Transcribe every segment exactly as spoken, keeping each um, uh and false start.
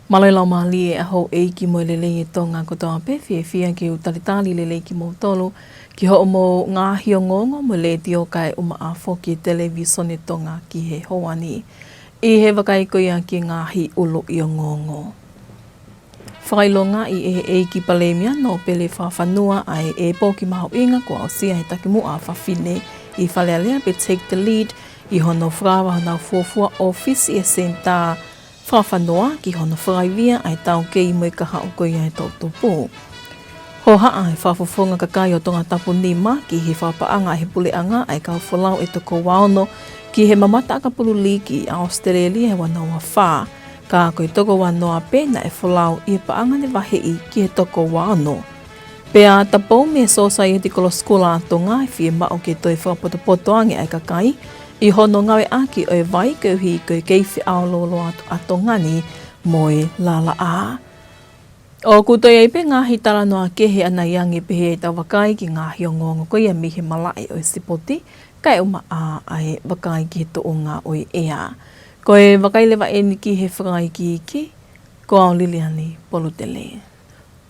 Mālō e laumālie ʻa houʻeiki mo e lelei ʻa Tonga kotoa pē, fiefia ke u talitali lelei kimoutolu ki hoʻomou ngaahi ongoongo mo e Letiō kae ʻumaʻā foki e Televīsone Tonga ki he houa ni. ʻI he vakai ko ia ki he ngaahi ʻuluʻi ongoongo. Fakaʻilongaʻi ʻe he ʻEiki Palēmia Nōpele Fakafanua ʻa e ʻēpoki mahuʻinga kuo aʻusia ʻe he Takimuʻa Fafine ʻi Fale Alea pe Take the Lead ʻi hono fakava honau fuofua ʻōfisi ʻi he Senitā Fakafanua ki hono fakaivia ʻa e taukei mo e kahaʻu ko ia ʻa e toʻutupu. Hohaʻa e Fakafofonga Kakai ʻo Tongatapu Nima ki he fakapaʻanga ʻe he Puleʻanga ʻa e kau folau ʻe toko uaono ki he mamata ʻakapulu liki ʻa ʻAositelēlia ʻi he ua noa ua fā, ka ko e toko uanoa pē naʻe folau ʻi he paʻanga ne vaheʻi ki he toko uaono. Pea tapou mei he Sōsaieti Kolosi Kula ʻa Tonga e fiemaʻu ke toe fakapotopoto ange ʻa e kakai ʻi hono ngāueʻaki ʻo e vai koeʻuhi ko e kei feʻao lōloa atu ʻa Tonga ni mo e lalaʻā. ʻOku toe ʻi ai pē ngaahi talanoa kehe ʻanai ange pehē ʻetau vakai ki he ngaahi ongoongo ko ia mei he malaʻe ʻo e sipoti, kae ʻumaʻā ʻa e vakai ki he tuʻunga ʻo e ʻea. Ko e vakai leva eni ki he fakaikiiki, ko au Liliani Polutele.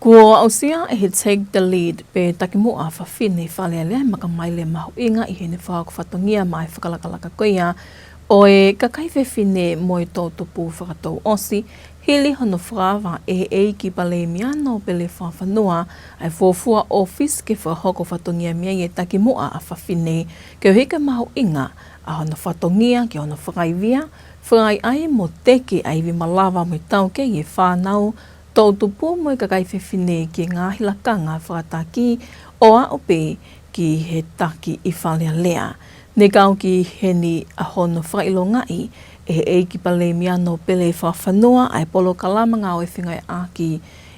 Kuo aʻusia ʻe he Take the Lead pe Takimuʻa Fafine Fale Alea e makamaile mahuʻinga ʻi heʻene fakahoko fatongia maʻa e fakalakalaka ko ia ʻo e kakai fefine mo e toʻutupu fakatouʻosi, hili hono fakava ʻe he ʻEiki Palēmia Nōpele Fakafanua ʻa e fuofua ʻōfisi ke fakahoko fatongia mei ai e Takimuʻa ʻa Fafine, koeʻuhi ko e mahuʻinga ʻa hono fatongia ki hono fakaivia, fakaʻaiʻai mo teke ʻa e ivi malava mo e taukei ʻa e fānau, toʻutupu mo e kakai fefine ki he ngaahi lakanga fakataki ʻo aʻu pē ki he taki ʻi Fale Alea. Ne kau ki heni ʻa hono fakaʻilongaʻi ʻe he ʻEiki Palēmia Nōpele Fakafanua ʻa e polokalama ngāue fengāueʻaki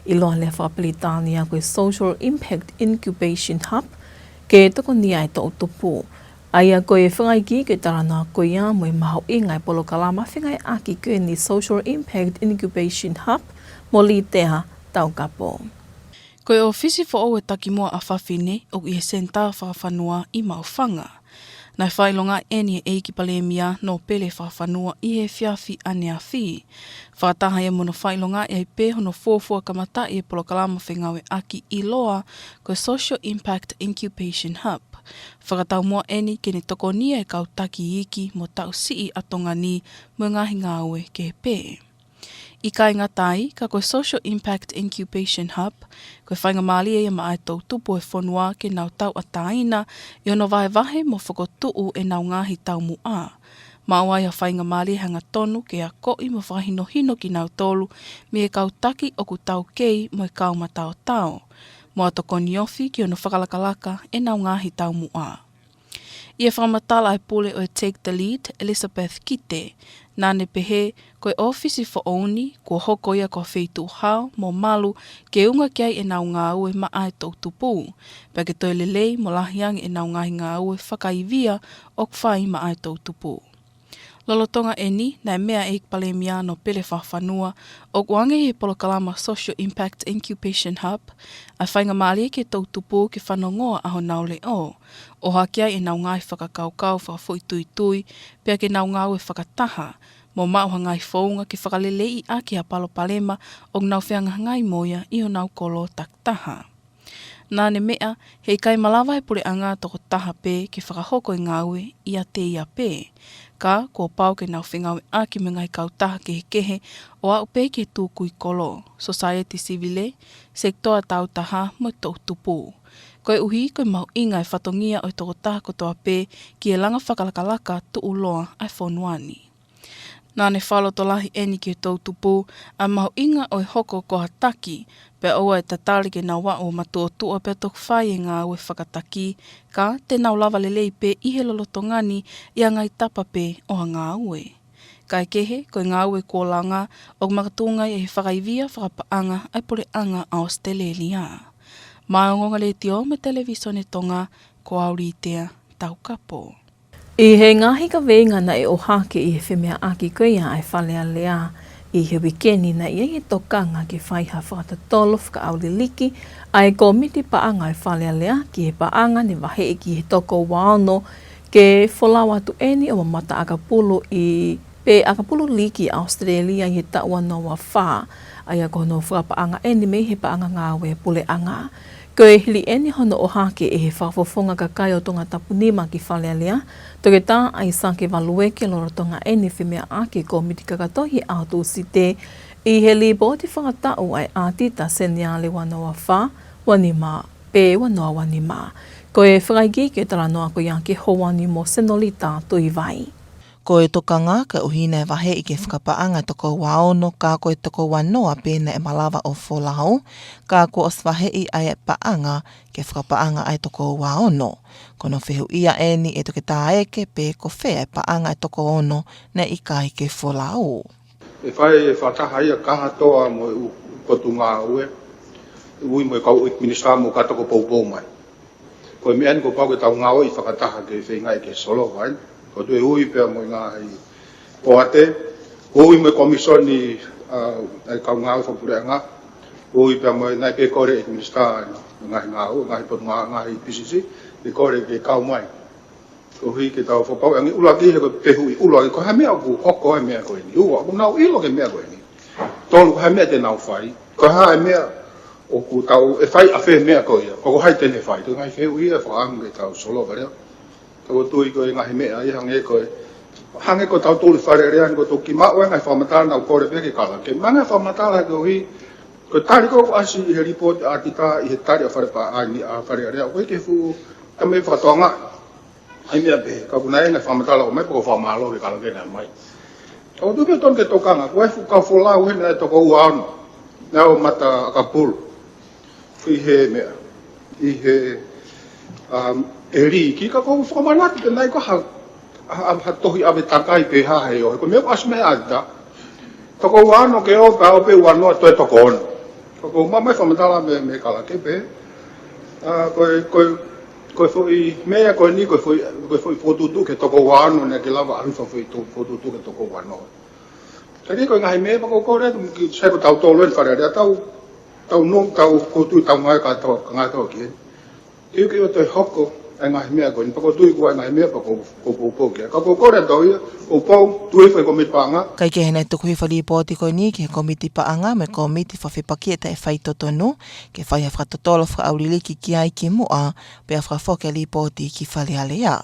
ʻiloa leva fakapilitānia ko e Social Impact Incubation Hub, ke tokonia e toʻutupu. ʻA ia ko e fakaikiiki e talanoa ko ia mo e mahuʻinga e polokalama fengāueʻaki ko eni Social Impact Incubation Hub mo Litea Taukapo. Ko e ʻōfisi foʻou e Takimuʻa ʻa Fafine ʻoku ʻi he Senitā Fakafanua ʻi Maʻufanga. Naʻe fakaʻilongaʻi eni ʻe he ʻEiki Palēmia Nōpele Fakafanua ʻi he efiafi ʻaneafi. Fakataha ia mo hono fakaʻilongaʻi ai pē hono fuofua kamataʻi e polokalama fengāueʻaki ʻiloa ko e Social Impact Incubation Hub. Fakataumuʻa eni ke ne tokonia e kau taki iiki mo taʻu siʻi ʻa Tonga ni mo e ngaahi ngāue kehe pē. ʻIkai ngata ai, ka ko e Social Impact Incubation Hub, ko e faingamālie ia maʻa e toʻutupu ʻo e fonua ke nau tauʻatāina ʻi hono vahevahe mo fokotuʻu ʻenau ngaahi taumuʻa. Maʻu ai ha faingamālie hangatonu ke akoʻi mo fakahinohino kinautolu mei he kau taki ʻoku taukei mo e kau mataotao, mo ha tokoni ofi ki hono fakalakalaka ʻenau ngaahi taumuʻa. ʻI he fakamatala ʻa e pule ʻo e Take the Lead, Elizabeth Kite, naʻa ne pehē ko e ʻōfisi foʻou ni kuo hoko ia ko ha feituʻu hao mo malu ke unga ki ai ʻenau ngāue maʻa e toʻutupu, pea ke toe lelei mo lahi ange ʻenau ngaahi ngāue fakaivia ʻoku fai maʻa e toʻutupu. Lolotonga eni, naʻe meʻa ʻe he ʻEiki Palēmia Nōpele Fakafanua ʻoku ʻoange ʻe he polokalama Social Impact Incubation Hub ʻa e faingamālie ki he toʻutupu ke fanongoa ʻa honau leʻo, ʻo ʻohake ai ʻenau ngaahi fakakaukau fakafoʻituitui, pea ke nau ngāue fakataha, mo maʻu ha ngaahi founga ke fakaleleiʻi ʻaki ha palopalema ʻoku nau fehangahangai mo ia ʻi honau kolo takitaha. Naʻa ne meʻa, heʻikai malava ʻe he puleʻanga tokotaha pē ke fakahoko e ngāue ʻiate ia pē. Ka, kuo pau ke nau fengāueʻaki mo e ngaahi kautaha kehekehe ʻo aʻu pē ki he tukui kolo, sosaieti sivile, sekitoa tāutaha mo e toʻutupu. Koeʻuhi ko e mahuʻinga e fatongia ʻo e tokotaha kotoa pē ki he langa fakalakalaka tuʻuloa ʻa e fonua ni. Naʻa ne fakalotolahi eni ki he toʻutupu ʻa e mahuʻinga ʻo e hoko ko ha taki, pea ʻoua ʻe tatali ke nau aʻu ʻo matuʻotuʻa pea toki fai e ngāue fakataki, ka te nau lava lelei pē ʻi he lolotonga ni ʻi ha ngaahi tapa pē ʻo ha ngāue. Kaekehe, ko e ngāue kuo langa ʻoku makatuʻunga ia ʻi he fakaivia fakapaʻanga ʻa e puleʻanga ʻAositelēlia. Maʻa e Ongoongo Letiō mo e Televīsone Tonga, ko au Litea Taukapo. ʻI he ngaahi kaveinga naʻe ʻohake ʻi he femeʻaʻaki ko ia ʻa e Fale Alea ʻi he uike ni, naʻe ʻi ai e tokanga ke fai ha fakatotolo fakaʻauliliki ʻa e kōmiti paʻanga ʻo e Fale Alea ki he paʻanga ne vaheʻi ki he toko uaono, ke folau atu eni ʻo mamata ʻakapulu ʻi pe ʻakapulu liki ʻAositelēlia ʻi he taʻu ua noa ua fā, ʻa ia ko hono fakapaʻanga ʻeni mei he paʻanga ngāue puleʻanga. Ko e hili ʻeni hono ʻohake ʻe he Fakafofonga Kakai ʻo Tongatapu nima ki Fale Alea, Toketā ʻAisake Valueke, lolotonga ʻeni femeʻaʻaki e kōmiti kakato ʻi he ʻaho Tūsite, ʻi he lipooti fakataʻu ʻa e ʻātita Seniale ua noa ua fā, ua nima, pe ua noa ua nima. Ko e fakaikiiki e talanoa ko ia ki he ʻaho ni mo Senolita Tuivai. Ko e tokanga, ka ʻuhinga e vaheʻi ki he fakapaʻanga e toko ua ono, ka ko e toko ua noa pē naʻe malava ʻo folau, ka kuo ʻosi vaheʻi ʻa e paʻanga ki he fakapaʻanga ʻa e toko ua ono. Ko hono fehuʻia ʻeni ʻe Toketā Eke pe ko fē e paʻanga e toko ono naʻe ʻikai ke folau. ʻE fai e fakataha ia kātoa mo e ʻū potungāue, ui mo e kau ʻeiki minisitā mo ka toko poupou mai. Ko e meʻa ni kuo pau ke tau ngāueʻi fakataha ke feingaʻi ke solova ai. Ko e toe ui pea mo e ngaahi poate, ko e ui mo e komisoni, ʻa, ʻa e kau ngāue fakapuleʻanga, ko e ui pea mo e naʻe kole ʻe he minisitā ngaahi ngāue, ngaahi potungāue, ngaahi P C C, ke kole ke kau mai. Koeʻuhi ke tau fakapapauʻi ange ʻuluaki he ko e fehuʻi ʻuluaki, ko e hā e meʻa ʻoku hoko ai e meʻa ko eni. Ua, ʻoku nau ʻilo ki he meʻa ko eni? Tolu, ko e hā e meʻa te nau fai? Ko e hā e meʻa ʻoku tau ʻe fai ʻa e meʻa ko ia? Ko hai te ne fai? Ko e ngaahi fehuʻi ia ʻe fakaʻamu ke tau solova leva. Ka ʻoku ou tui ko e ngaahi meʻa ia hangē ko e, hangē ko tautolu ʻi Fale Alea ni, ko e toki maʻu e ngaahi fakamatala naʻa ku kole pē ke kalake. Maʻu e ngaahi fakamatala koeʻuhi ko e tali ko ē ʻoku ʻasi ʻi he lipooti ʻa ʻAtita, ʻi he tali ʻa Fale Paʻanga, ʻa Fale Alea, ko e ke fuʻu tama e fakatoanga. ʻA e meʻa pē, ka ʻoku ʻi ai e ngaahi fakamatala ʻoku ʻomai, pea ʻoku ou fakamālō ki he kalake naʻe ʻomai. Ka ʻoku ou tui pē tonu ke tokanga, ko e fuʻu kau folau heni naʻe toko ua ono, naʻe ʻo mata ʻakapulu. ʻI he meʻa, ʻi he, um, ʻe liki, ka ʻoku ou fakamanatu pē naʻe ʻikai ha, ha, ha tohi ʻave takai pe hā he ʻoho. Ko e meʻa ʻoku ʻasi mei he ʻAtita. Toko ua ono ke ʻo, pea ʻo pē ua noa toe toko ono. Ka ʻoku ou maʻu mai e fakamatala mei, mei he kalake pē. ʻA, ko e, ko e, ko e foʻi meʻa ko eni, ko e foʻi, ko e foʻi fokotuʻutuʻu ki he toko ua ono, naʻe ʻikai lava ʻalu ha foʻi tu-, fokotuʻutuʻu ki he toko ua noa. Ka ko e ngaahi meʻa pea ʻoku ou kole atu ki he, sai ko tautolu ʻi Fale Alea, tau, tau nofo, tau kotu, tau ngāue kātoa, ka ngāue kātoa ki he. Ke ʻikai ke ʻoua toe hoko e ngaahi meʻa ko eni, pea ʻoku ou tui ko e ngaahi meʻa pea ʻoku, ʻoku poupou ki ai. Ka ʻoku ou kole atu ia, ʻoku ou tui e fai kōmiti paʻanga. Kae kehe naʻe tuku hifo e lipooti ko eni ki he kōmiti paʻanga mo e kōmiti fakafepakiʻi e taʻefaitotonu, ke fai ha fakatotolo fakaʻauliliki ki ai kimuʻa, pea fakafoki e lipooti ki Fale Alea.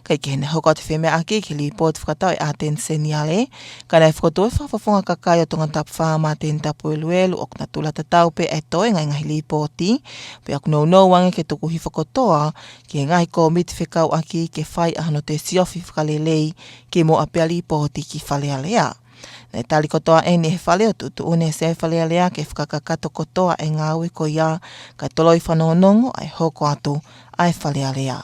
Kae kehe naʻe hoko atu e femeʻaʻaki ki he lipooti fakataʻu ʻa e ʻAteni Seniale, ka naʻe fokotuʻu e Fakafofonga Kakai ʻo Tongatapu fā, Māteni Tapueluelu, ʻoku natula tatau pē ʻa e toenga e ngaahi lipooti, pea ʻoku nounou ange ke tuku hifo kotoa ki he ngaahi kōmiti fekauʻaki ke fai ʻa hono toe siofi fakalelei kimuʻa pea lipooti ki Fale Alea. Naʻe tali kotoa ʻeni ʻe he Fale ʻo tuʻutuʻuni e Sea ʻi Fale Alea ke fakakakato kotoa e ngāue ko ia, kae toloi fanongonongo ʻa e hoko atu ʻa e Fale Alea.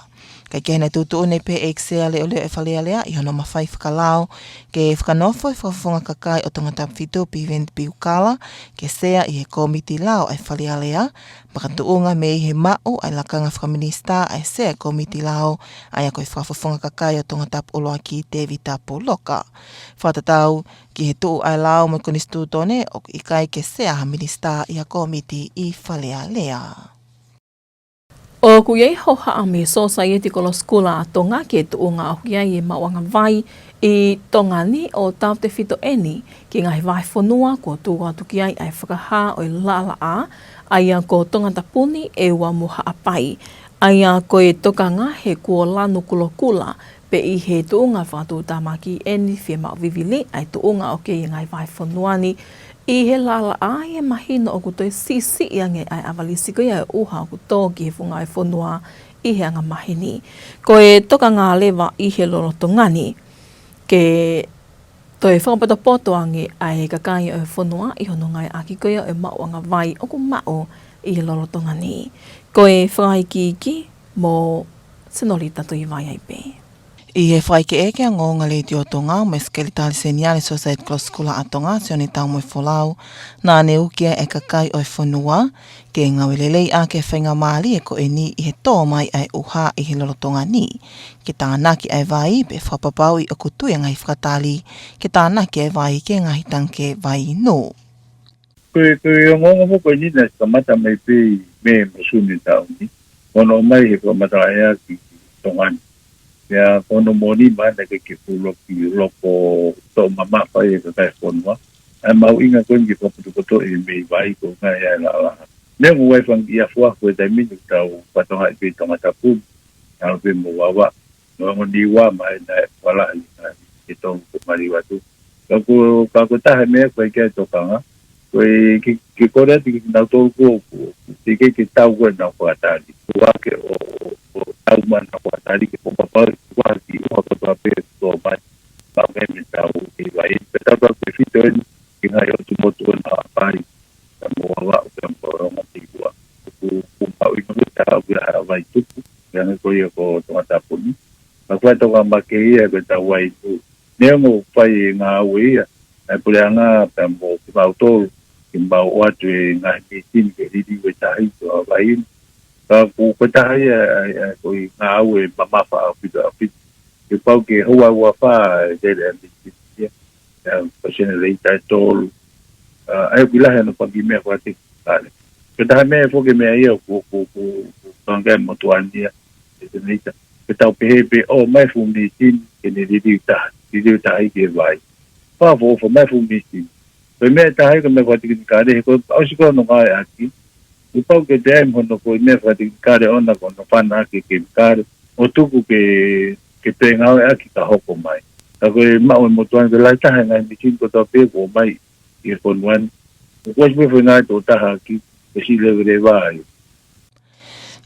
Kae kehe naʻe tuʻutuʻuni pē ʻe he ʻEiki Sea Leʻoleʻo ʻo e Fale Alea ʻi hono mafai fakalao ke fakanofo e Fakafofonga Kakai ʻo Tongatapu fitu, Piveni Piukala, ke sea ʻi he kōmiti lao ʻa e Fale Alea, makatuʻunga mei he maʻu ʻa e lakanga fakaminisitā ʻa e Sea e kōmiti lao, ʻa ia ko e Fakafofonga Kakai ʻo Tongatapu ʻuluaki, Tēvita Puloka. Fakatatau ki he tuʻu ʻa e lao mo e konisitūtone, ʻoku ʻikai ke sea ha minisitā ʻi ha kōmiti ʻi Fale Alea. ʻOku ʻi ai e hohaʻa mei he Sosaieti Kolosi Kula ʻa Tonga ki he tuʻunga ʻoku ʻi ai e maʻuʻanga vai ʻi Tonga ni, ʻo tautefito ʻeni ki he ngaahi vahefonua kuo tuku atu ki ai ʻa e fakahā ʻo e laʻalaʻā, ʻa ia ko Tongatapu ni, ʻEua mo Haʻapai. ʻA ia ko e tokanga he kuo lanu kulokula pē ʻi he tuʻunga fakatuʻutāmaki ʻeni fiemaʻu vivili ʻa e tuʻunga ʻoku ʻi ai e ngaahi vahefonua ni ʻi he laʻalaʻā, ʻi he mahino ʻoku toe siʻisiʻi ange ʻa e ʻavalisi ko ia e ʻuha ʻoku tō ki he funga ʻo e fonua ʻi he angamaheni. Ko e tokanga leva ʻi he lolotonga ni ke toe fakapotopoto ange ʻa e kakai ʻo e fonua ʻi hono ngāueʻaki ko ia ʻo e maʻuʻanga vai ʻoku maʻu ʻi he lolotonga ni. Ko e fakaikiiki mo Senolita Tuivai ai pē. ʻI he fakaʻekeʻeke ʻa e ongoongo ʻa Letiō Tonga mo e Sekelitali Seniale Sosaieti Kolosi Kula ʻa Tonga, Sione Taumoefolau, naʻa ne uki ʻa e kakai ʻo e fonua ke ngāue lelei ʻaki e faingamālie ko eni ʻi he tō mai ʻa e ʻuha ʻi he lolotonga ni, ke tānaki ʻa e vai, pea fakapapauʻi ʻoku tui e ngaahi fakatali ke tānaki ʻa e vai ki he ngaahi tangikē vai inu. Ko e, ko e ongoongo foki ko eni naʻe kamata mai pē ʻi Mē mo Sune taʻu ni, ʻo nofo mai he fakamatala ʻea ki Tonga ni. Pea ko hono moʻoni mai naʻe ʻikai ke fuʻu loki loko toʻo mamafa ʻe he kakai fonua ʻa e mahuʻinga ko eni ke fakapotopoto ʻi he meʻi vai ko e ngaahi ʻa e laʻalaʻā. Meʻa mo e fanga kiʻi afuafu he taimi ni ʻoku tau fatongia pē ʻi Tongatapu ni, ʻalu pē mo Vavaʻu. Neongo Niua mai naʻe fuʻu lahi, naʻe tolu ko Maliu atu. Ka ko, ka ko e taha e meʻa ko e ke tokanga, ko e ke, ke kole atu ke nau tolu ko, ko, ke, ke, ke tau ko ʻenau fakatali. Ko ake ʻo, ʻo, ʻo tau mai ʻenau fakatali ke fakapapauʻi, ko ʻaki ʻuha kotoa pē ʻoku tō mai, pau ke meʻa tau ʻi vai. Pea tau tau ke fito eni, ke ngaahi ʻotu motu ʻo Haʻapai, pea mo Vavaʻu, pea mo Tonga Niua. Ko, ko, ko mau ʻi mau ke tau ki Haʻavai tupu, pea hangē ko ia ko Tongatapu ni. Ka ko e tokanga makehe ia ko e tau vai tu. Neongo ʻoku fai e ngāue ia ʻa e puleʻanga pea mo kimautolu, ke mau ʻoatu e ngaahi mīsini ke liliu e tahi ki Haʻavai ni. Ka ko, ko e taha ia ʻa e, ʻa e, ko e ngāue mamafa ʻaupito, ʻaupito. Ke pau ke houa, houa fā e lele ʻa e mīsini ia. ʻA e, ko e senelēta ʻe tolu. ʻA, ʻa ia ʻoku lahi hono fanga kiʻi meʻa fakatekinikale. Ko e taha meʻa foki e meʻa ia ʻoku, ʻoku, ʻoku, ʻoku, ʻoku kanga e motuʻa ni ia, e senelēta. Ke tau pehē pē ʻomai fuʻu mīsini ke ne liliu tahi, liliu tahi ki he vai. Fakaʻofoʻofa mai fuʻu mīsini. Ko e meʻa ʻe taha ia ko e meʻa fakatekinikale, he ko e ʻosi ko hono ngāueʻaki, ʻoku pau ke toe ʻi ai mo hono ko e meʻa fakatekinikale ʻoʻona ko hono fana ʻaki e kemikale, ʻo tuku ke, ke toe ngāueʻaki ka hoko mai. Ka ko e maʻu e motuʻa ni ko e lahi taha e ngaahi mīsini kotoa pē ʻoku ʻomai ʻi he fonua ni. ʻOku ʻosi pē foʻi ngaahi tokotaha ki he siʻi leveleva ai.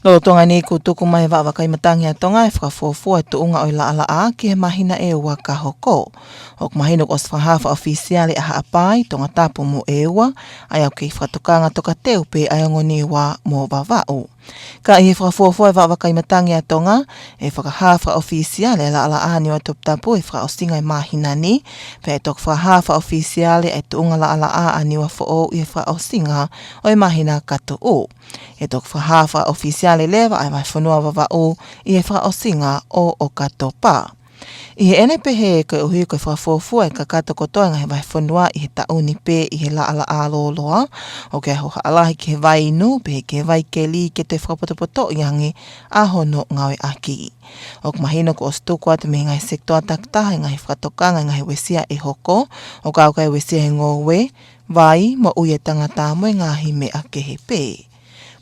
Lolotonga ni kuo tuku mai ʻe he Vaʻa Vakai Matangi ʻa Tonga e fakafuofua e tuʻunga ʻo e laʻalaʻā ki he māhina ʻe ua ka hoko. ʻOku mahino kuo ʻosi fakahā fakaʻofisiale ʻa Haʻapai, Tongatapu mo ʻEua, ʻa ia ʻoku kei fakatokanga tokateu pē ʻa e ongo Niua mo Vavaʻu. Ka ʻi he fakafuofua ʻa e Vaʻa Vakai Matangi ʻa Tonga, ʻe fakahā fakaʻofisiale ʻa e laʻalaʻā Niua Toputapu ʻi he fakaʻosinga ʻo e māhina ni, pea ʻe toki fakahā fakaʻofisiale ʻa e tuʻunga laʻalaʻā ʻa Niua Foʻou ʻi he fakaʻosinga ʻo e māhina ka tuʻu. ʻE toki fakahā fakaʻofisiale leva ʻa e vahefonua Vavaʻu ʻi he fakaʻosinga ʻo ʻOkatopa. ʻI heʻene pehē, koeʻuhi ko e fakafuofua e kakato kotoa e ngaahi vahefonua ʻi he taʻu ni pē ʻi he laʻalaʻā lōloa, ʻoku ʻi ai e hohaʻa lahi ki he vai inu, pehē ki he vai keli ke toe fakapotopotoʻi ange ʻa hono ngāueʻaki. ʻOku mahino kuo ʻosi tuku atu mei he ngaahi sekitoa takitaha e ngaahi fakatokanga e ngaahi uesia ʻe hoko, ʻo kau ki he uesia he ngoue, vai, moʻui e tangata mo e ngaahi meʻa kehe pē.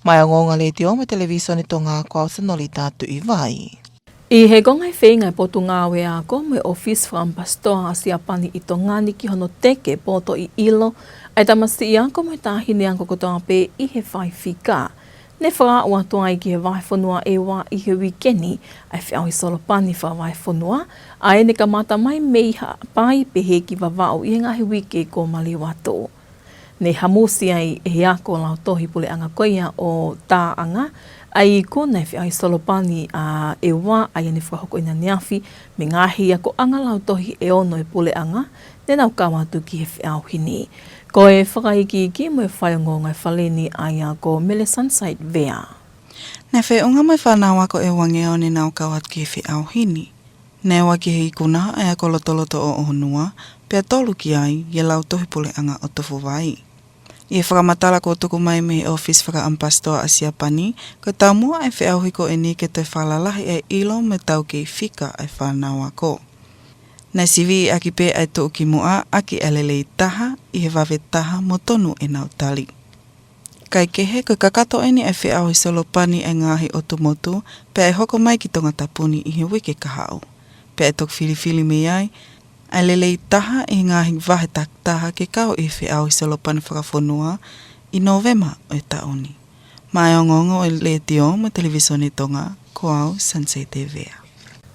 Maʻá e Ongoongo Letiō mo e Televīsone Tonga, ko au Senolita Tuʻivai. ʻI he konga e feinga e Potungāue Ako mo e ʻŌfisi Fakaʻamipasitoa ʻa Siapani ʻi Tonga ni ki hono teke poto ʻi ʻilo ʻa e tamasiʻi ako mo e taʻahine ako kotoa pē ʻi he faifika, ne fakaaʻu atu ai ki he vahefonua ʻEua ʻi he uike ni ʻa e feʻauhi solopani fakavahefonua, ʻa ē ne kamata mai mei Haʻapai pehē ki Vavaʻu ʻi he ngaahi uike kuo maliu atu. Ne hamusi ai ʻe he ako lautohi puleʻanga ko ia ʻo Taʻanga ʻa e ikuna e feʻauhi solopani ʻa ʻEua, ʻa ia ne fakahoko ʻi he efiafi, mo e ngaahi akoʻanga lautohi ʻe ono ʻa e puleʻanga ne nau kau atu ki he feʻauhi ni. Ko e fakaikiiki mo e faiongoongo ʻa e fale ni ʻa ia ko Mele Sunshine Vea. Naʻe feʻunga mo e fānau ako ʻe uangeau ne nau kau atu ki he feʻauhi ni. Naʻe ua ki he ikuna ʻa e ako lotoloto ʻo ʻOhonua, pea tolu ki ai ʻa e lautohi puleʻanga ʻo Tofuvai. ʻI he fakamatala kuo tuku mai mei he ʻŌfisi Fakaʻamipasitoa ʻa Siapani, ko e taumuʻa ʻa e feʻauhi ko eni ke toe fakalalahi ʻa e ʻilo mo e taukei fika ʻa e fānau ako. Naʻe siviʻi ʻaki pē ʻa e tuʻukimuʻa ʻaki ʻa e lelei taha ʻi he vave taha mo tonu ʻenau tali. Kaekehe, ko e kakato eni ʻa e feʻauhi solopani ʻa e ngaahi ʻotu motu, pea ʻe hoko mai ki Tongatapu ni ʻi he uike kahaʻu. Pea ʻe toki filifili mei ai ʻa e lelei taha ʻi he ngaahi vahe takitaha ke kau ʻi he feʻauhi solopani fakafonua ʻi Nōvema ʻo e taʻu ni. Maʻá e Ongoongo ʻo e Letiō mo e Televīsone Tonga, ko au Sansei Tevea.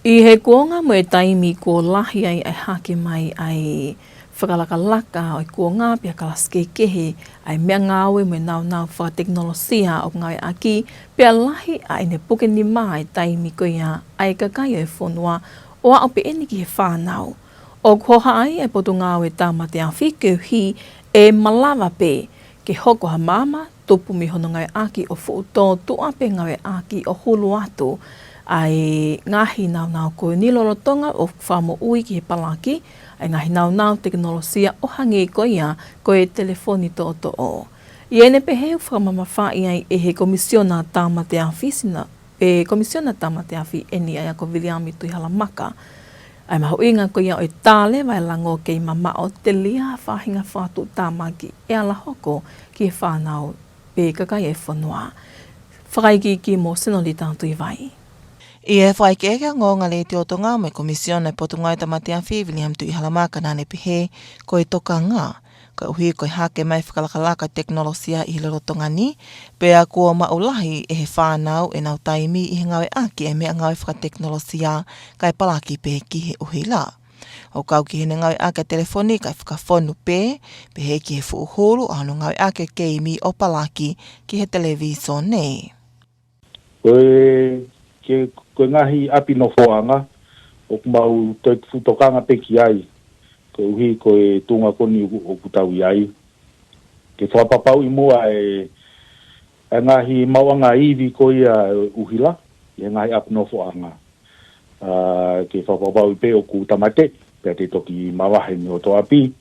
ʻI he kuonga mo e taimi kuo lahi ai ʻa e hake mai ʻa e fakalakalaka ʻo e kuonga pea kalasi kehekehe ʻa e meʻangāue mo e nāunau fakatekinolosia ʻoku ngāueʻaki, pea lahi ʻa ʻene puke nima ʻa e taimi ko ia ʻa e kakai ʻo e fonua ʻo aʻu pē eni ki he fānau. ʻOku hohaʻa ai ʻa e Potungāue Tāmate Afi koeʻuhi ʻe malava pē ke hoko ha maama tupu mei hono ngāueʻaki ʻo fuʻu tōtuʻa pea ngāueʻaki ʻo hulu atu ʻa e ngaahi nāunau ko eni lolotonga ʻo fakamoʻui ki he palaki ʻa e ngaahi nāunau tekinolosia ʻo hangē ko ia ko e telefoni toʻotoʻo. ʻI heʻene pehē, ʻoku fakamamafaʻi ai ʻe he Komisiona Tāmate Afi Sina pē Komisiona Tamate Afi ʻeni ʻa ia ko Viliami Tuʻihalamaka. ʻA e mahuʻinga ko ia ʻo e tā leva e lango kei mamaʻo telia faʻahinga fakatuʻutāmaki ʻe ala hoko ki he fānau pē kakai e fonua. Fakaikiiki mo Senolita Tuʻivai. ʻI he fakaʻekeʻeke ʻa e ongoongo Letiō Tonga mo e Komisiona e Potungāue Tamate Afi, Viliami Tuʻihalamaka, naʻa ne pehē ko e tokanga, koeʻuhi ko e hake mai fakalakalaka tekinolosia ʻi he lolotonga ni, pea kuo maʻu lahi ʻe he fānau ʻenau taimi ʻi he ngāueʻaki e meʻangāue fakatekinolosia kae palaki pē ki he ʻuhila. ʻO kau ki heʻene ngāueʻaki e telefoni kae fakafonu pē, pehē ki he fuʻu hulu ʻa hono ngāueʻaki e keimi ʻo palaki ki he televīsone. Ko e, ke, ko e ngaahi ʻapi nofoʻanga, ʻoku mau toe fuʻu tokanga pē ki ai, koeʻuhi ko e tuʻunga ko eni ʻoku, ʻoku tau ʻi ai. Ke fakapapauʻi muʻa e, e ngaahi maʻuʻanga ivi ko ia ʻuhila, ʻi he ngaahi ʻapi nofoʻanga. ʻA, ke fakapapauʻi pē ʻoku tāmateʻi, pea te toki mavahe mei hoto ʻapi,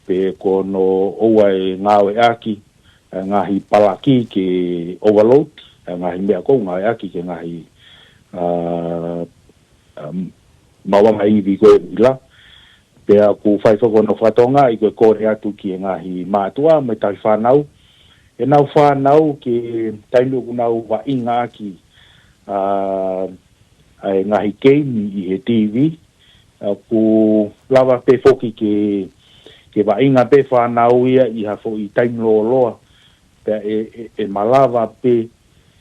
pe ko hono ʻoua e ngāueʻaki, e ngaahi palaki ke overload, e ngaahi meʻa ʻoku ngāueʻaki ke ngaahi, ʻa, ʻa, maʻuʻanga ivi ko e ʻuhila. Pea ʻoku fai foki hono fakatokangaʻi ko e kole atu ki he ngaahi mātuʻa mo e tauhi fānau, ʻenau fānau ki he taimi ʻoku nau vaʻinga ʻaki, ʻa, ʻa e ngaahi keimi ʻi he T V, ʻa, ʻoku lava pē foki ke, ke vaʻinga pē fānau ia ʻi ha foʻi taimi lōloa, pea ʻe, ʻe, ʻe malava pē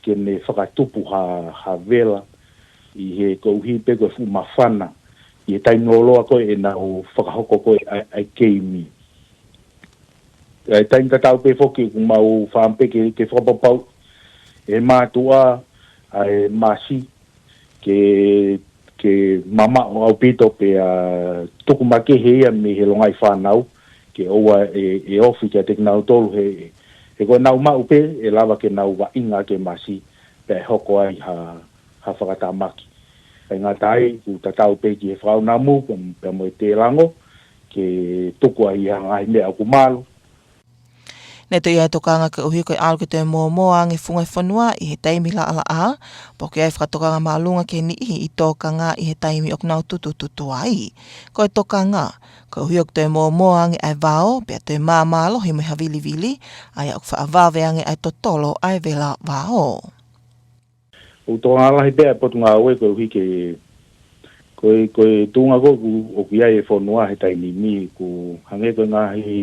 ke ne fakatupu ha, ha vela ʻi he koeʻuhi pē ko e fuʻu māfana ʻi he taimi lōloa ko ē ʻenau fakahoko ko ē ʻa e, ʻa e keimi. ʻA e taimi tatau pē foki ʻoku mau fakaʻamu pē ke, ke fakapapauʻi ʻe he mātuʻa ʻa e masi ke, ke mamaʻo ʻaupito pea tuku makehe ia mei he longaʻi fānau, ke ʻoua ʻe, ʻe ofi kiate kinautolu he, he ko ʻenau maʻu pē ʻe lava ke nau vaʻinga ʻaki e masi pea ʻe hoko ai ha, ha fakatamaki. ʻIkai ngata ai, ʻoku tatau pē ki he fakaʻunamu, pea, pea mo e tēlango, ke tuku ai ha ngaahi meʻa ʻoku malu. Ne toe ʻi ai e tokanga koeʻuhi ko e ʻalu ke toe mōmoa ange e funga e fonua ʻi he taimi laʻalaʻā, pea ʻoku ʻi ai e fakatokanga māʻolunga ki he niʻihi ʻi tōkanga ʻi he taimi ʻoku nau tutututu ai. Ko e tokanga, koeʻuhi ʻoku toe mōmoa ange ʻa e vao, pea toe māmālohi mo e havilivili, ʻa ia ʻoku faʻa vave ange ʻa e totolo ʻa e vela vao. ʻOku tokanga lahi pē ʻa e Potungāue koeʻuhi ke, ko e, ko e tuʻunga ko ē ʻoku, ʻoku ʻi ai e fonua he taimi ni, ʻoku hangē ko e ngaahi,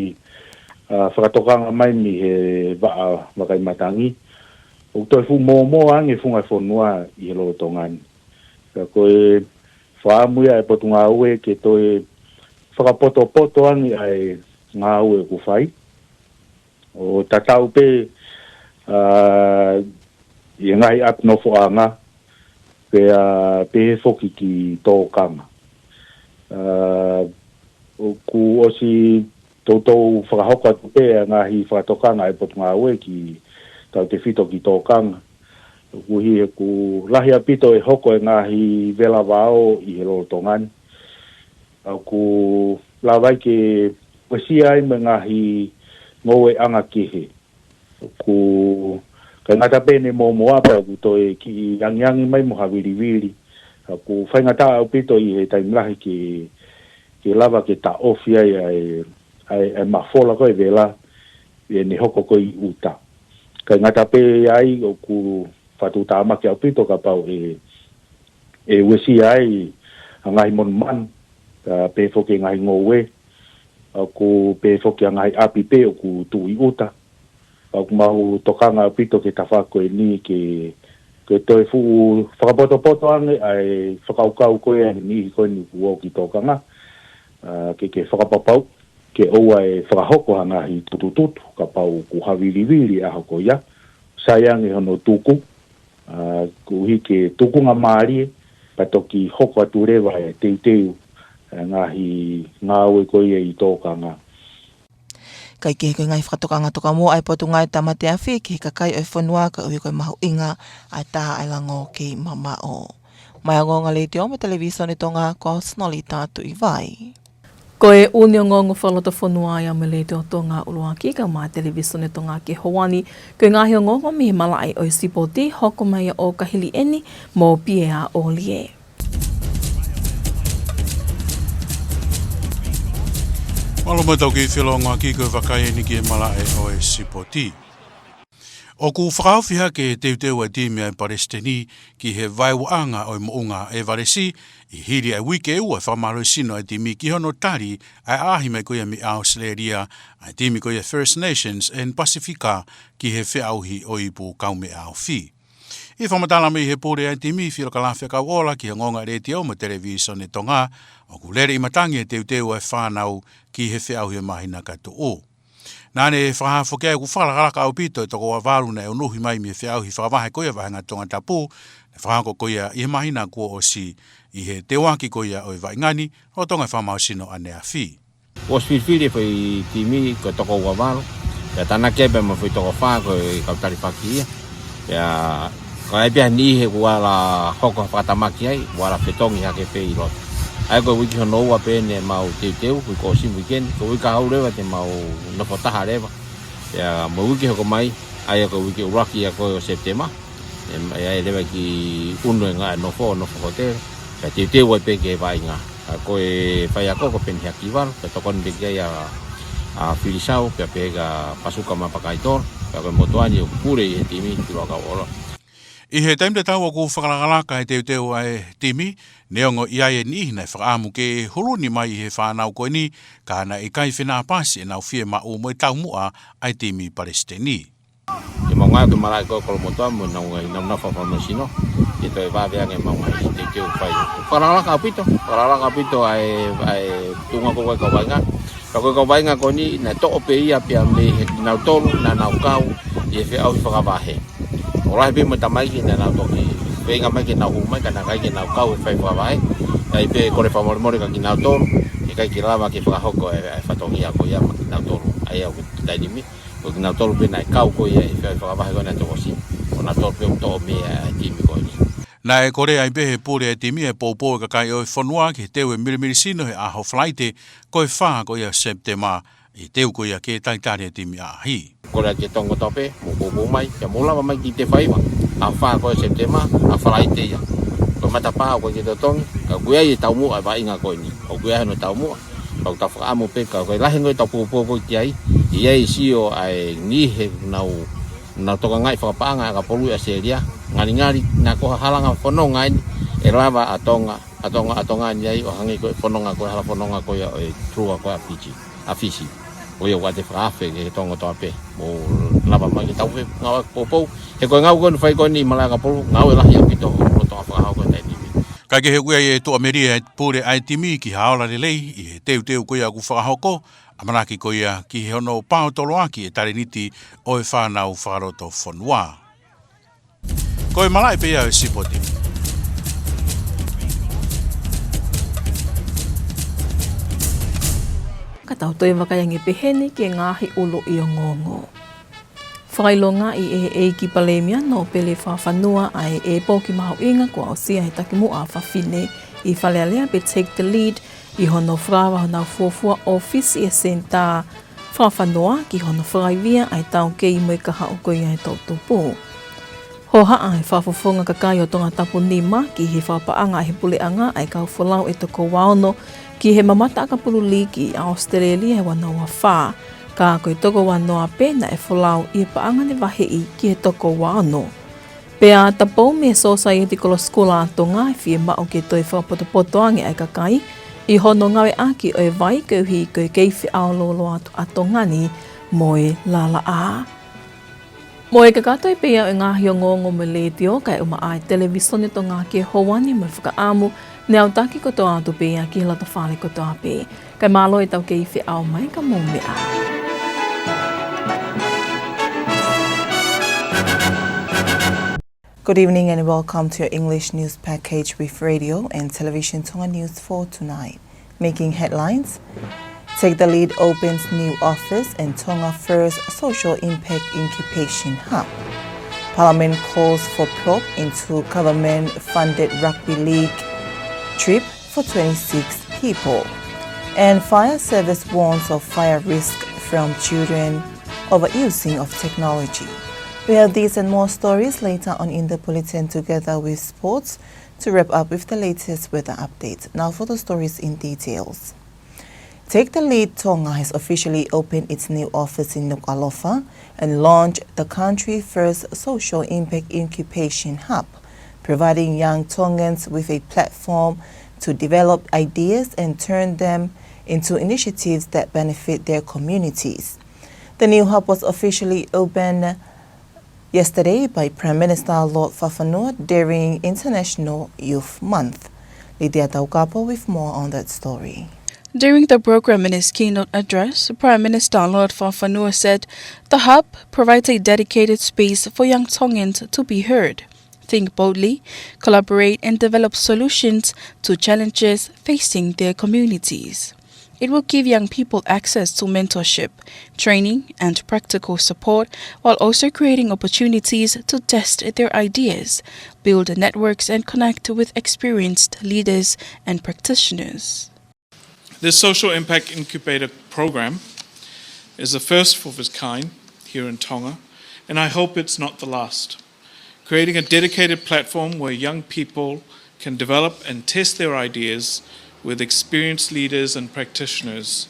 ʻa, fakatokanga mai mei he vaʻa vakai matangi, ʻoku toe fuʻu mōmoa ange e funga e fonua ʻi he lolotonga ni. Ka ko e fakaʻamu ia ʻa e Potungāue ke toe fakapotopoto ange ʻa e ngāue ʻoku fai, ʻo tatau pē, ʻa, ʻi he ngaahi ʻapi nofoʻanga, pea pehē foki ki tōkanga. ʻA, ʻoku ʻosi toutou fakahoko atu pē ʻa e ngaahi fakatokanga ʻa e Potungāue ki tautefito ki tōkanga. ʻOku ʻi he ʻoku lahi ʻaupito e hoko e ngaahi vela vao ʻi he lolotonga ni. ʻOku lava ai ke uesia ai mo e ngaahi ngoueʻanga kehe. ʻOku ʻikai ngata pē ʻene mōmoa pea ʻoku toe kiʻi angiangi mai mo havilivili. ʻOku faingataʻa ʻaupito ʻi he taimi lahi ke, ke lava ke taʻofi ai ʻa e, ʻa e, ʻa e mafola ko ē e vela, ʻi heʻene hoko ko ē ʻi ʻuta. ʻIkai ngata pē ai ʻoku fakatuʻutāmaki ʻaupito kapau ʻe, ʻe uesia ai ʻa e ngaahi monumanu, ʻa, pehē foki e ngaahi ngoue, ʻoku pehē foki ʻa e ngaahi ʻapi pē ʻoku tuʻu ʻi ʻuta. ʻOku mau tokanga ʻaupito ki he tafaʻaki ko eni ke, ke toe fuʻu fakapotopoto ange ʻa e fakakaukau ko ē ʻa e niʻihi ko eni ʻoku ō ki tōkanga, ʻa, ke, ke fakapapauʻi ke ʻoua ʻe fakahoko ha ngaahi tutututu, kapau ʻoku havilivili ʻa e ʻaho ko ia, sai ange hono tuku, ʻa, koeʻuhi ke tukunga mālie, pea toki hoko atu leva e teuteu, ʻa e ngaahi ngāue ko ia ʻi tōkanga. Kae kehe, ko e ngaahi fakatokanga toka muʻa ʻa e Potungāue Tamate Afi ki he kakai ʻo e fonua koeʻuhi ko e mahuʻinga ʻa e tā ʻa e lango kei mamaʻo. Mei he Ongoongo Letiō mo e Televīsone Tonga, ko Senolita Tuʻivai. Ko e ʻUnioni Ongoongo Fakalotofonua ia mei he Letiō Tonga ʻUluaki kae ʻumaʻā e Televīsone Tonga ki he ʻaho ni, ko e ngaahi ongoongo mei he malaʻe ʻo e sipoti, hoko mai ia ʻo ka hili eni mo Piea ʻOlie. Mālō mo e tau kei felongoaki, ko e vakai eni ki he malaʻe ʻo e sipoti. ʻOku fakaofi hake e teuteu ʻa e timi ʻa e Palesiteni ki he vaeuaʻanga ʻo e moʻunga ʻEvalesi, ʻi he hili ʻa e uike ʻe ua ʻa e fakamālohisino ʻa e timi ki hono tali ʻa e ʻaʻahi mai ko ia mei ʻAositelēlia ʻa e timi ko ia First Nations and Pasifika ki he feʻauhi ʻo e ipu kaumeʻa ofi. ʻI he fakamatala mei he pule ʻa e timi, Filokalafi ʻAkauʻola, ki he ongoongo ʻa e Letiō mo e Televīsone Tonga, ʻoku lele ʻi matangi e teuteu ʻa e fānau ki he feʻauhi ʻo e māhina ka tuʻu. Naʻá ne fakahā foki ʻoku fakalakalaka ʻaupito e toko uavalu naʻe unuhi mai mei he feʻauhi fakavahe ko ia ʻa e vāhenga Tongatapu, naʻe fakahoko ko ia ʻi he māhina kuo ʻosi ʻi he teuaki ko ia ʻo e vaʻinga ni ʻo Tonga Fakamālohisino ʻaneafi. Kuo ʻosi filifili e foʻi timi ko e toko uavalu, pea tānaki ai pē mo e foʻi toko fā ko e kau talifaki ia. Pea ko e ʻai pē ha niʻihi kuo ala hoko ha fakatamaki ai, kuo ala fetongi hake pē ʻi loto. ʻA ia ko e uike hono ua pē eni ʻemau teuteu, uike ʻosi mo e uike ni, ko e uike kahaʻu leva te mau nofo taha leva. Pea mo e uike hoko mai, ʻa ia ko e uike ʻuluaki ia ko ē ʻo Sepitema, ʻe, ʻe ʻai leva ki ʻUnu e ngaahi nofo, nofo hōtele, pea teuteu ai pē ki he vaʻinga. ʻA ia ko e faiako ko Peni Hakivalu, pea tokoni pē ki ai ʻa, ʻa Filisau, pea pehē kia Pasuka Mapakaitolo, pea ko e motuʻa ni ʻoku pule ʻi he timi, Filokalafi ʻAkauʻola. ʻI he taimi tatau ʻoku fakalakalaka e teuteu ʻa e timi, neongo ʻi ai e niʻihi naʻe fakaʻamu ke huluni mai ʻi he fānau ko eni, ka naʻe ʻikai fenāpasi ʻenau fiemaʻu mo e taumuʻa ʻa e timi Palesiteni. ʻEmau ngāue ki he malaʻe ko ē ʻo Kolomotuʻa mo ʻenau ngaahi naunau fakafakamālohisino, ke toe vave ange ʻemau ngaahi teuteu fai. Fakalakalaka ʻaupito, fakalakalaka ʻaupito ʻa e, ʻa e tuʻunga ko ē ʻa e kau vaʻinga. Ka ko e kau vaʻinga ko eni, naʻe toʻo pē ia pea mei he kinautolu naʻa nau kau ʻi he feʻauhi fakavahe. ʻO lahi pē mo e tamaiki naʻa nau toki feinga mai ke nau hū mai, ka naʻe ʻikai ke nau kau he feʻauhi fakavahe. ʻA ia pē kole fakamolemole kia kinautolu, ʻikai ke lava ke fakahoko e, e fatongia ko ia maʻa kinautolu. ʻA ia ʻoku taimi ni, ko kinautolu pē naʻe kau ko ia ʻi he feʻauhi fakavahe ko ē naʻe toki ʻosi. Ko kinautolu pē ʻoku toʻo mei ai e timi ko eni. Naʻe kole ai pē ʻe he pule ʻa e timi e poupou ʻa e kakai ʻo e fonua ki he teu e milimilisino he ʻaho Falaite ko e fā ko ia ʻo Sepitema, ʻi he teu ko ia ke talitali e timi ʻaʻahi. Kole atu ki he Tonga kotoa pē, mou poupou mai, pea mou lava mai ki he faiva, ʻaho fā ko ē ʻo Sepitema, ʻaho Falaite ia. Ko e matapā ʻoku ʻikai ke totongi, ka ʻoku ʻi ai e taumuʻa ʻa e vaʻinga ko eni. ʻOku ʻi ai hono taumuʻa, ka ʻoku tau fakaʻamu pē ka ko e lahi ange ʻetau poupou ko ē ki ai, ʻi ai e sio ʻa e niʻihi he nau, nau tokangaʻi fakapaʻanga ʻakapulu ʻi ʻAositelēlia, ngalingali naʻa ko ha halanga fononga eni, ʻe lava ʻa Tonga, ʻa Tonga, ʻa Tonga ni ai, ʻo hangē ko e fononga ko e hala fononga ko ia ʻo e tulua ko ē ʻa Fisi, ʻa Fisi. Ko ia ʻoku ʻikai te fakaafe ki he Tonga kotoa pē. Mou lava mai ke tau fai ngāue poupou. He ko e ngāue ko eni ʻoku fai ko eni ʻi malaʻe ʻakapulu, ngāue lahi ʻaupito, ʻoku tau fakahoko he taimi ni. Kae kehe ʻoku ʻi ai e tuʻamelie ʻa e pule ʻa e timi ki ha ola lelei ʻi he teuteu ko ia ʻoku fakahoko, ʻamanaki ko ia ki hono paotoloaki e talēniti ʻo e fānau fakalotofonua. Ko e malaʻe pē ia ʻo e sipoti. Ka tau toe vakai ange pehē ni ki he ngaahi ʻuluʻi ongoongo. Fakaʻilongaʻi ʻe he ʻEiki Palēmia Nōpele Fakafanua ʻa e ʻēpoki mahuʻinga kuo aʻusia ʻe he Takimuʻa Fafine ʻi Fale Alea pe Take the Lead ʻi hono fakava honau fuofua ʻōfisi ʻi he Senitā Fakafanua ki hono fakaivia ʻa e taukei mo e kahaʻu ko ia ʻo e toʻutupu. Hohaʻa e fakafofonga kakai ʻo Tongatapu nima ki he fakapaʻanga ʻe he puleʻanga ʻa e kau folau ʻe toko uaono ki he mamata ʻakapulu liki ʻa ʻAositelēlia he ua noa ua fā, ka ko e toko uanoa pē naʻe folau ʻi he paʻanga ne vaheʻi ki he toko uaono. Pea tapou mei he Sōsaieti Kolosi Kula ʻa Tonga ʻe fiemaʻu ke toe fakapotopoto ange ʻa e kakai ʻi hono ngāueʻaki ʻo e vai koeʻuhi ko e kei feʻao lōloa atu ʻa Tonga ni mo e lalaʻā. Mo e kakato pē ia ʻo e ngaahi ongoongo mei he Letiō kae ʻumaʻā e Televīsone Tonga ki he houa ni mo e fakaʻamu, ne autaki kotoa atu pē ia ki he loto fale kotoa pē. Kae mālō e tau kei feʻao mai, ka mou meʻa ā. Good evening and welcome to your English news package with Radio and Television Tonga News for tonight. Making headlines: Take the Lead opens new office and Tonga first social impact incubation hub. Parliament calls for probe into government-funded rugby league trip for twenty-six people. And fire service warns of fire risk from children overusing of technology. We have these and more stories later on in the bulletin, together with sports, to wrap up with the latest weather update. Now for the stories in details. Take the Lead Tonga has officially opened its new office in Nukuʻalofa and launched the country's first social impact incubation hub, providing young Tongans with a platform to develop ideas and turn them into initiatives that benefit their communities. The new hub was officially opened yesterday by Prime Minister Lord Fakafanua during International Youth Month. Lydia Taukapo with more on that story. During the program, in his keynote address, Prime Minister Lord Fakafanua said the hub provides a dedicated space for young Tongans to be heard, think boldly, collaborate and develop solutions to challenges facing their communities. It will give young people access to mentorship, training and practical support, while also creating opportunities to test their ideas, build networks and connect with experienced leaders and practitioners. This social impact incubator program is the first of its kind here in Tonga, and I hope it's not the last. Creating a dedicated platform where young people can develop and test their ideas with experienced leaders and practitioners,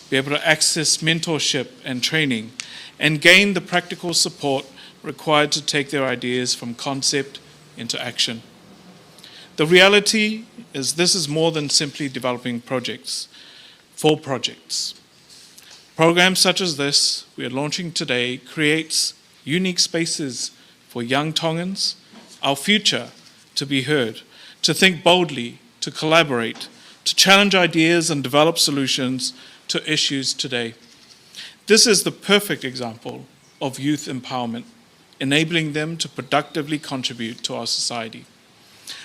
be able to access mentorship and training, and gain the practical support required to take their ideas from concept into action. The reality is this is more than simply developing projects for projects. Programs such as this we are launching today creates unique spaces for young Tongans, our future, to be heard, to think boldly, to collaborate, to challenge ideas and develop solutions to issues today. This is the perfect example of youth empowerment, enabling them to productively contribute to our society.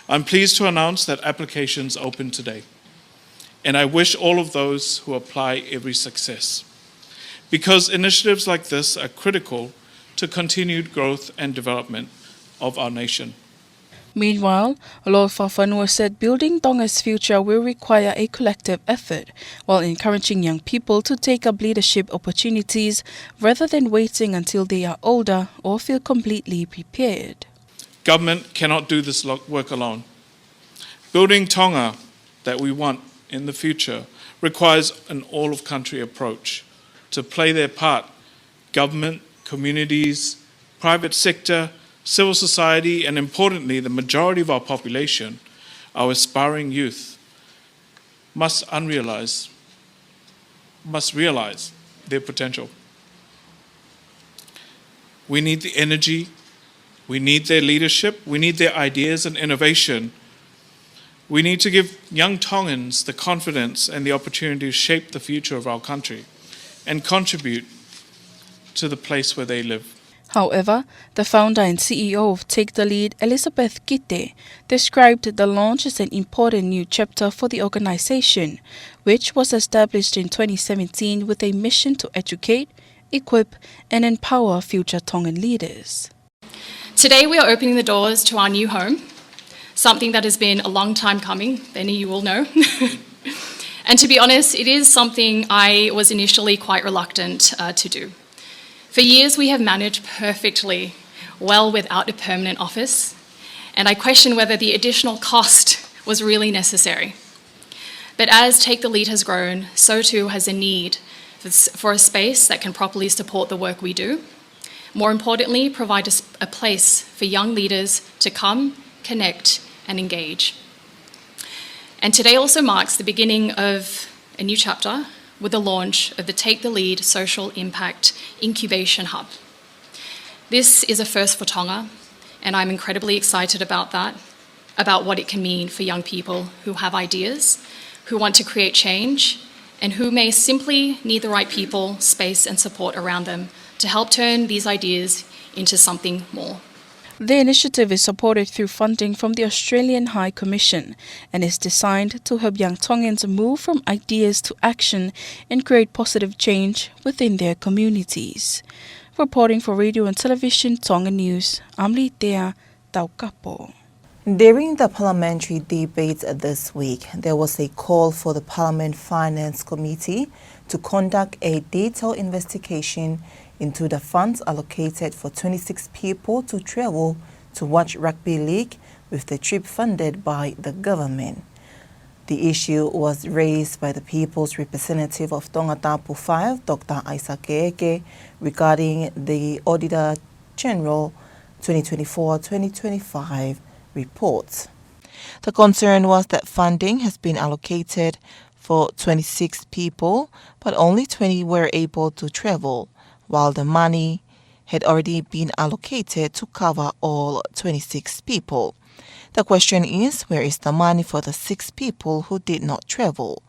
I'm pleased to announce that applications open today, and I wish all of those who apply every success, because initiatives like this are critical to continued growth and development of our nation. Meanwhile, Lord Fakafanua said building Tonga's future will require a collective effort, while encouraging young people to take up leadership opportunities rather than waiting until they are older or feel completely prepared. Government cannot do this lo-, work alone. Building Tonga that we want in the future requires an all-of-country approach. To play their part, government, communities, private sector, civil society, and importantly, the majority of our population, our aspiring youth, must unrealize, must realize their potential. We need the energy, we need their leadership, we need their ideas and innovation. We need to give young Tongans the confidence and the opportunity to shape the future of our country and contribute to the place where they live. However, the founder and C E O of Take the Lead, Elizabeth Kite, described the launch as an important new chapter for the organization, which was established in twenty seventeen with a mission to educate, equip, and empower future Tongan leaders. Today we are opening the doors to our new home, something that has been a long time coming, many you will know. And to be honest, it is something I was initially quite reluctant, uh, to do. For years, we have managed perfectly well without a permanent office, and I question whether the additional cost was really necessary. But as Take the Lead has grown, so too has a need for s-, for a space that can properly support the work we do. More importantly, provide a s-, a place for young leaders to come, connect, and engage. And today also marks the beginning of a new chapter with the launch of the Take the Lead Social Impact Incubation Hub. This is a first for Tonga, and I'm incredibly excited about that, about what it can mean for young people who have ideas, who want to create change, and who may simply need the right people, space, and support around them to help turn these ideas into something more. The initiative is supported through funding from the Australian High Commission and is designed to help young Tongans move from ideas to action and create positive change within their communities. Reporting for Radio and Television Tonga News, I'm Litea Taukapo. During the parliamentary debate this week, there was a call for the Parliament Finance Committee to conduct a detailed investigation into the funds allocated for twenty-six people to travel to watch rugby league with the trip funded by the government. The issue was raised by the People's Representative of Tongatapu five, Doctor Isaac Keeke, regarding the Auditor General twenty twenty-four twenty twenty-five report. The concern was that funding has been allocated for twenty-six people, but only twenty were able to travel, while the money had already been allocated to cover all twenty-six people. The question is, where is the money for the six people who did not travel?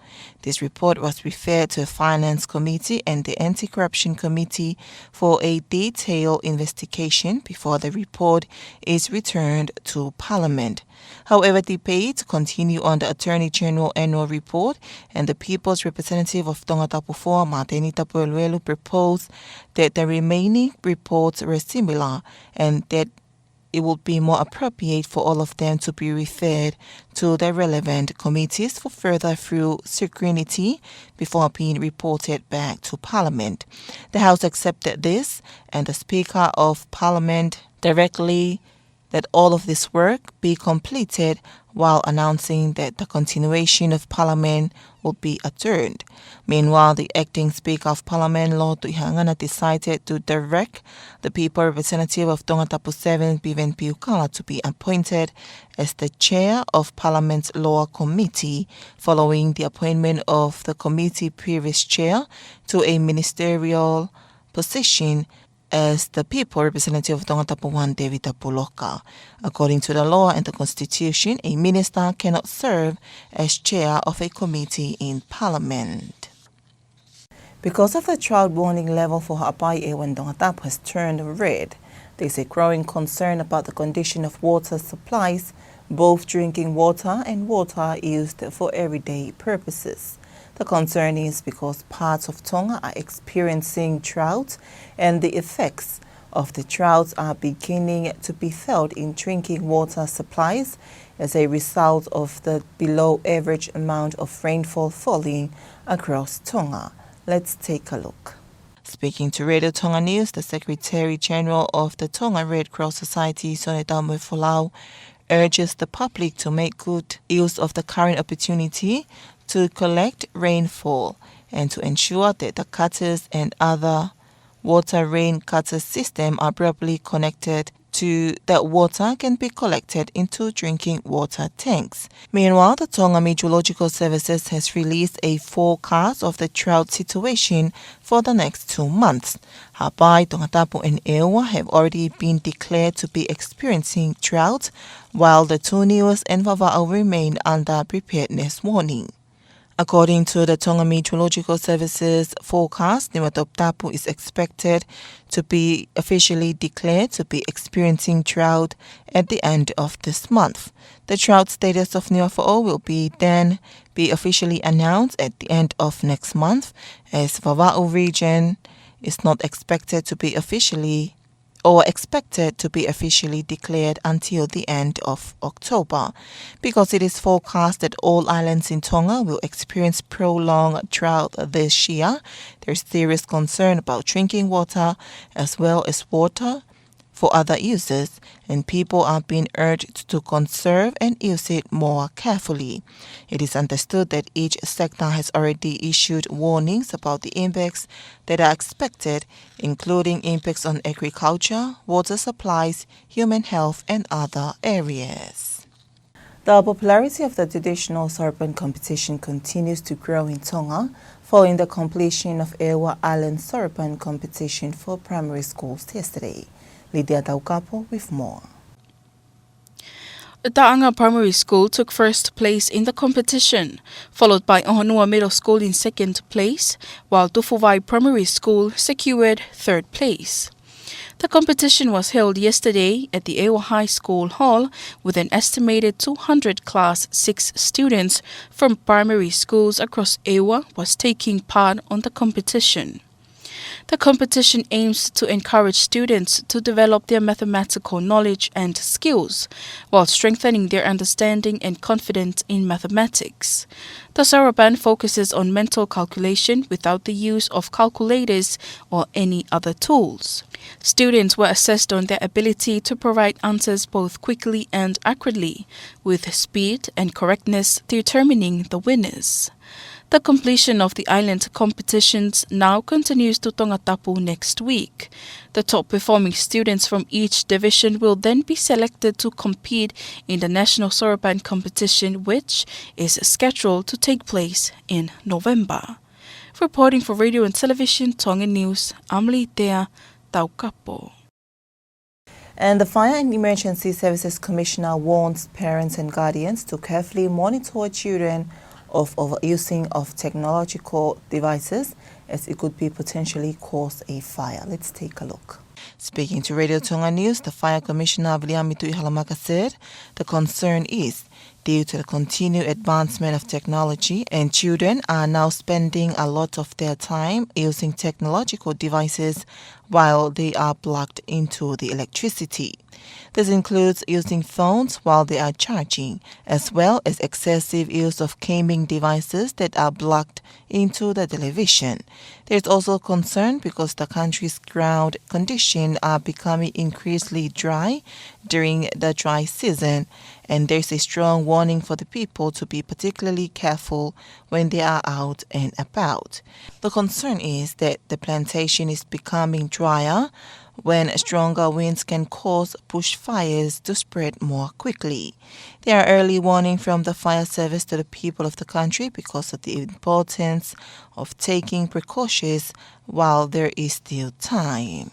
This report was referred to the Finance Committee and the Anti-Corruption Committee for a detailed investigation before the report is returned to Parliament. However, debate continued on the Attorney General annual report, and the People's Representative of Tongatapu four, Mateni Tapueluelu, proposed that the remaining reports were similar and that it would be more appropriate for all of them to be referred to the relevant committees for further thorough scrutiny before being reported back to Parliament. The House accepted this, and the Speaker of Parliament directly that all of this work be completed while announcing that the continuation of Parliament will be adjourned. Meanwhile, the acting Speaker of Parliament, Lord Tuʻihangana, decided to direct the People Representative of Tongatapu seven, Piven Piukala, to be appointed as the chair of Parliament's Lower Committee, following the appointment of the committee previous chair to a ministerial position as the People Representative of Tongatapu one, David Tapuloka. According to the law and the Constitution, a minister cannot serve as chair of a committee in Parliament. Because of the drought warning level for Haʻapai, ʻEua and Tongatapu has turned red, there's a growing concern about the condition of water supplies, both drinking water and water used for everyday purposes. The concern is because parts of Tonga are experiencing drought, and the effects of the drought are beginning to be felt in drinking water supplies as a result of the below average amount of rainfall falling across Tonga. Let's take a look. Speaking to Radio Tonga News, the Secretary General of the Tonga Red Cross Society, Sone Taumoefolau, urges the public to make good use of the current opportunity to collect rainfall and to ensure that the gutters and other water rain gutter system are properly connected to that water can be collected into drinking water tanks. Meanwhile, the Tonga Meteorological Services has released a forecast of the drought situation for the next two months. Haʻapai, Tongatapu and ʻEua have already been declared to be experiencing drought, while the two Niuas and Vavaʻu remain under preparedness warning. According to the Tonga Meteorological Services forecast, Niuatoputapu is expected to be officially declared to be experiencing drought at the end of this month. The drought status of Niuafoʻou will be then be officially announced at the end of next month, as Vavaʻu region is not expected to be officially or expected to be officially declared until the end of October. Because it is forecast that all islands in Tonga will experience prolonged drought this year, there is serious concern about drinking water as well as water for other uses, and people are being urged to conserve and use it more carefully. It is understood that each sector has already issued warnings about the impacts that are expected, including impacts on agriculture, water supplies, human health, and other areas. The popularity of the traditional soropan competition continues to grow in Tonga following the completion of ʻEua Island Soropan Competition for primary schools yesterday. Lydia Taukapo with more. Taʻanga Primary School took first place in the competition, followed by ʻOhonua Middle School in second place, while Tufuvai Primary School secured third place. The competition was held yesterday at the ʻEua High School Hall, with an estimated two hundred Class six students from primary schools across ʻEua was taking part on the competition. The competition aims to encourage students to develop their mathematical knowledge and skills while strengthening their understanding and confidence in mathematics. The Soroban focuses on mental calculation without the use of calculators or any other tools. Students were assessed on their ability to provide answers both quickly and accurately, with speed and correctness determining the winners. The completion of the island competitions now continues to Tongatapu next week. The top performing students from each division will then be selected to compete in the National Soroban Competition, which is scheduled to take place in November. Reporting for Radio and Television Tonga News, I'm Litea Taukapo. And the Fire and Emergency Services Commissioner warns parents and guardians to carefully monitor children of overusing of technological devices, as it could be potentially cause a fire. Let's take a look. Speaking to Radio Tonga News, the Fire Commissioner, Viliami Tuʻihalamaka, said the concern is due to the continued advancement of technology, and children are now spending a lot of their time using technological devices while they are plugged into the electricity. This includes using phones while they are charging, as well as excessive use of gaming devices that are plugged into the television. There's also concern because the country's ground conditions are becoming increasingly dry during the dry season, and there's a strong warning for the people to be particularly careful when they are out and about. The concern is that the plantation is becoming drier when stronger winds can cause bushfires to spread more quickly. There are early warning from the fire service to the people of the country because of the importance of taking precautions while there is still time.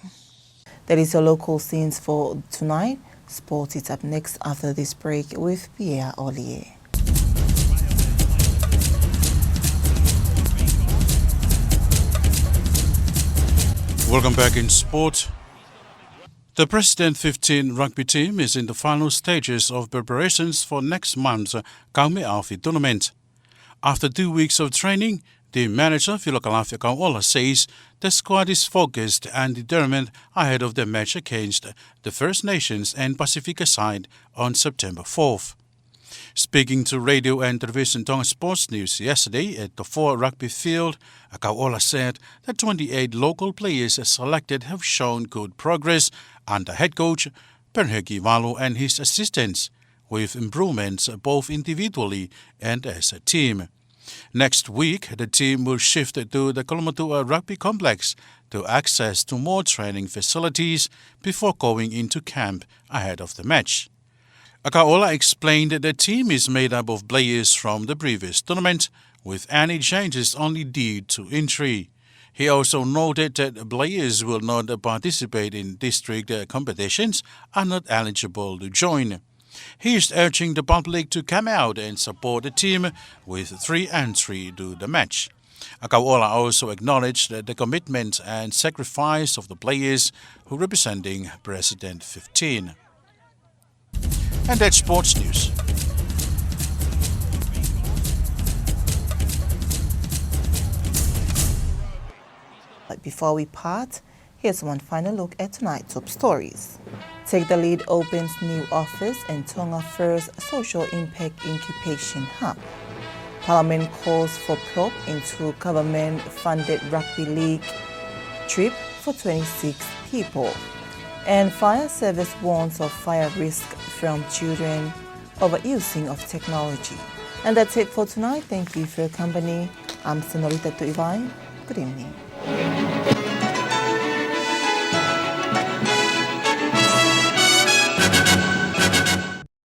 That is your local scenes for tonight. Sport is up next after this break with Pierre Olie. Welcome back in sport. The President fifteen rugby team is in the final stages of preparations for next month's Kaumeʻaofi tournament. After two weeks of training, the manager, Filo Kalafi ʻAkauʻola, says the squad is focused and determined ahead of the match against the First Nations and Pasifika side on September fourth. Speaking to Radio and Television Tonga Sports News yesterday at the Four Rugby Field, ʻAkauʻola said the twenty-eight local players selected have shown good progress under head coach Perheki Valu and his assistants, with improvements both individually and as a team. Next week, the team will shift to the Kolomotuʻa Rugby Complex to access to more training facilities before going into camp ahead of the match. ʻAkauʻola explained that the team is made up of players from the previous tournament, with any changes only due to injury. He also noted that players will not participate in district, uh, competitions are not eligible to join. He is urging the public to come out and support the team with free entry to the match. ʻAkauʻola also acknowledged the commitment and sacrifice of the players who representing President fifteen. And that's sports news. But before we part, here's one final look at tonight's top stories. Take the Lead opens new office and Tonga first social impact incubation hub. Parliament calls for probe into government-funded rugby league trip for twenty-six people. And fire service warns of fire risk from children overusing of technology. And that's it for tonight. Thank you for your company. I'm Senorita Tuivai. Good evening.